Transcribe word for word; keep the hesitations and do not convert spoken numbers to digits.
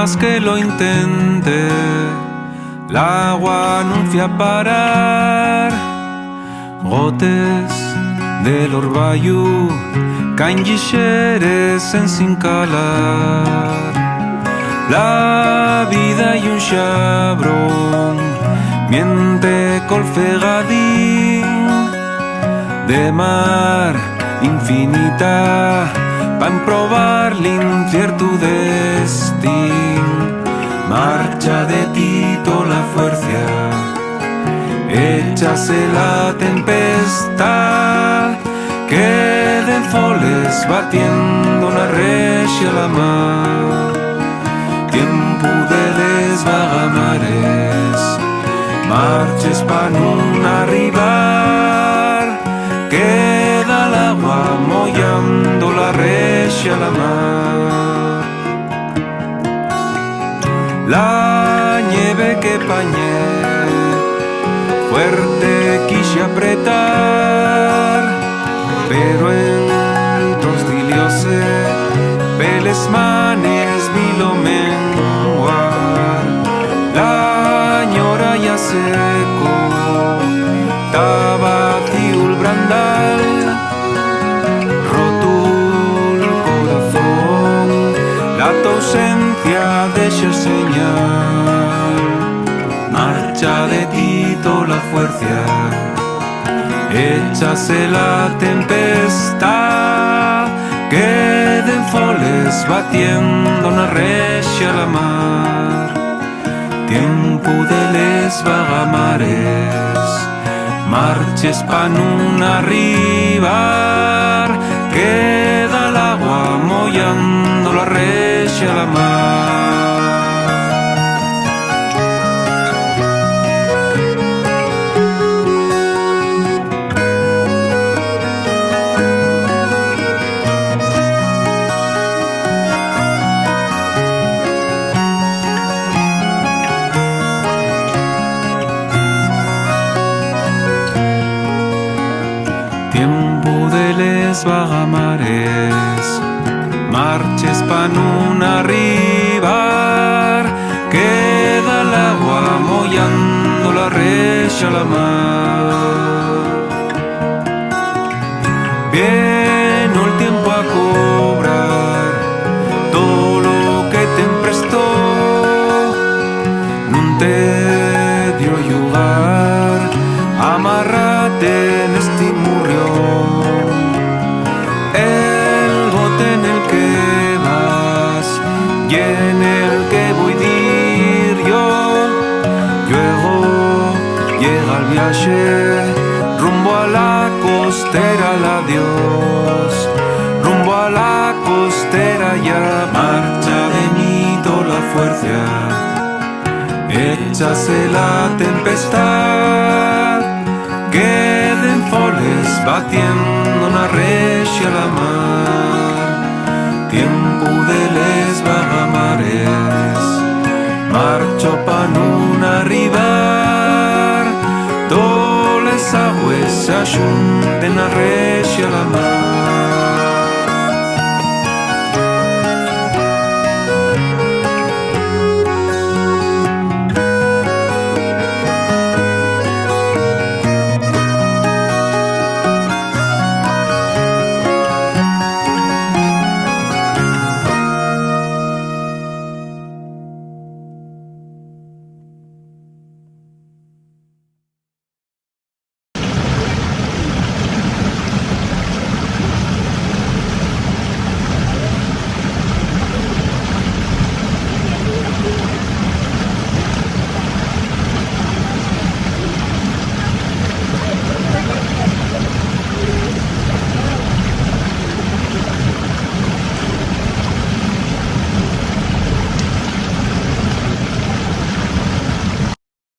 más que lo intente, l'agua nun fía parar. Gotes del orbayu caen llixeres ensin calar. La vida ye un xabrón, miente col fegadín de mar infinita, pa emprobar l'inciertu destín. Marcha de ti tola fuercia, échase la tempestá, queden foles batiendo na rexia la mar. Tiempu de desvagamares, marches pa nun arribar, queda l'agua moyando la rexia la mar. La ñeve que pañé fuerte quixi apretar, pero entós dilióse peles manes vilo menguar. La ñora ya seco, ta vacíu'l brandal, rotu'l corazón, la to ausencia dexa señal. Marcha de ti tola fuercia, échase la tempestá, queden foles batiendo na rexia la mar. Tiempu de les vagamares, marches pa nun arribar, queda l'agua moyando la rexia la mar. Tiempu de les vagamares, marches pa nun arribar, queda l'agua moyando la rexia la mar. Vien'l tiempu a cobrar tolo que t'emprestó, nun te dio llugar amarrate nesti murrión. El bote nel que vas ye nel que voi dir yo. Lluego llega'l viaxe rumbo a la costera, l'adiós, rumbo a la costera ya. Marcha de mi tola fuercia, échase la tempestá, queden foles batiendo na rexia la mar. Tiempu de les vagamares, marcho pa nun arribar, toles agües s'axunten na rexia la mar.